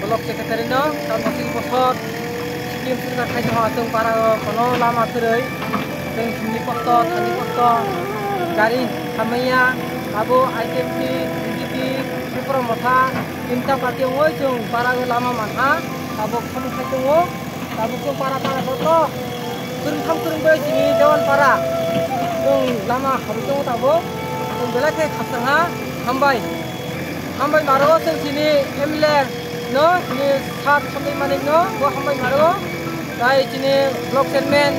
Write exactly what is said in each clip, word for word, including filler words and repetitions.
Block secretary no, tamo sini bosor, scheme sini khai tong ha, tong para o, kono lama kwrwi, tong sini kosto, thani kosto, gari hamaya, abo I P F T, B J P, Tipra Motha, tinta party ongoi tong para o lama manha, abo khamu khai tongo, abo tong para para joto, kwrwng tham kwrwng bai sini Dewan para, tong lama habu tongo tabo, tong belai khe khapsa ha, hambai. Hambai maro chwng chini M L A no, chini sat hambai manik no, bo hambai maro. Tai chini block chairman,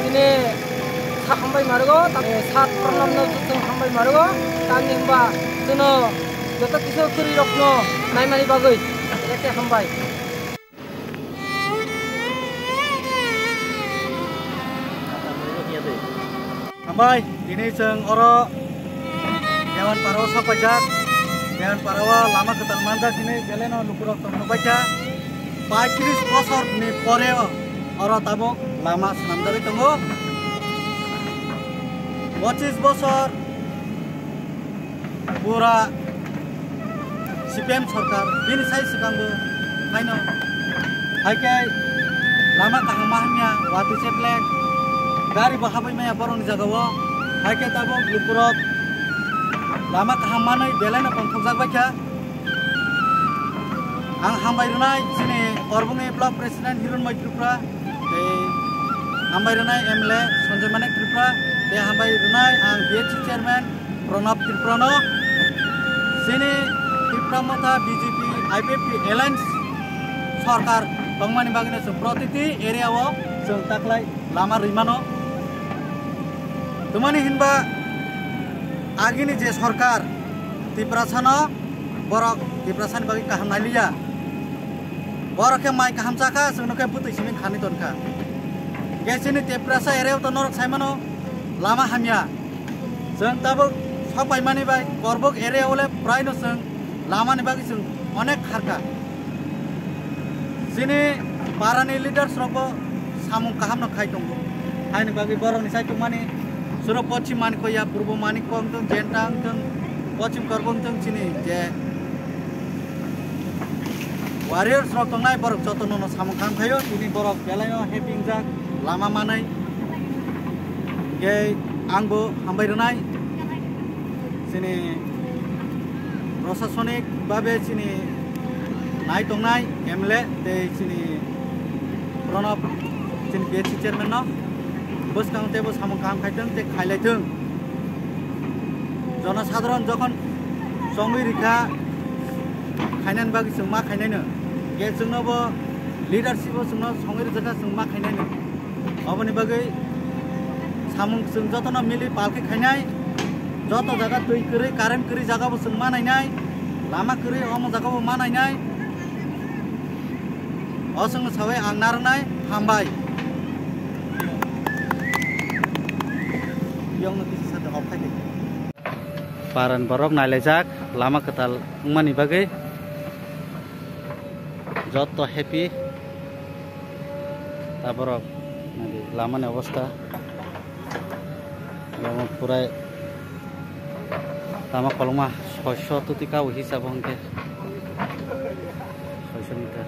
chini sa hambai maro, ta-, sat Pranab no chwng hambai maro. Tamni hwnba chwngno joto kisa kwrwi rok no naimani bagwi, belai khe hambai. Hambai, tini chwng oro Dewan Para o sok paijak. Dewan Para o lama kwtal manjak hinwi belai no lukurok tong nukbaikha. Paitris bosor ni pore o oro tabuk lama swnamjagwi tongo. Pochis bosor pura C P M sorkar bini sai swkango haino hai khe lama kaham ma hamya, watwi cheplek, gari bo habwi maya borokni jagao. Hai khe tabuk lukurok lama kaham manwi belai no tongthokjak bai kha. Ang hambai rwnai chini Korbongni Block President Hironmoi Tripura, tei hambai rwnai M L A Sanjay Manik Tripura, tei hambai rwnai ang B H C Chairman Pranab Tripura no. Chini Tipra Motha B J P I P F T alliance sorkar tongmani bagwi no chwng protiti area o chwng taklai lama rwi mano. Tumani hinba agini je sorkar Tiprasano borok Tiprasani bagwi kaham nailiya. Borok khe mai kaham chakha, chwngno khe bwtwi simi khani tonkha. Khe chini Tiprasa area o to norok saimano lama hamya. Chwng tabuk sok paimani bai Korbok area o le prai no chwng lamani bagwi chwng onek kharkha. Chini parani leaders rok bo samung kaham no khai tongo. Haini bagwi borok ni sai tongmani suro pochim mani koya, purbo mani kong tong, jenta wng tong, pochim korbo wng tong chini je warriors rok tongnai borok joto no no samung kaham khaio. Chini borok belai no happy wngjak lama manai. Hingke ang bo hambai rwnai. Chini prosasonik babe chini nai tongnai M L A tei chini Pranab chini B H C chairman no bwskang tei bo samung kaham khaithung tei khailaithung. Jonosadharon jokhon chongwi rikha khainani bagwi chwng ma khainaino. Hingke chwngno bo leadership o chwngno chongwi rwjakha chwng ma khainaino. Oboni bagwi samung chwng jotono mili pal khe khainai, joto jaga twi kwrwi, current kwrwi jaga bo chwng ma nainai, lama kwrwi omo jaga bo ma nainai. O chwngno sawi ang narwknai hambai. Yongno kisa sade off khai di. Paran borok nailaijak lama kwtal wngmani bagwi. Joto happy. Ta borok nadi lamani obostha. Lama purai lama kolokma soiso tuti kabo hisabo hwnkhe soiso meter.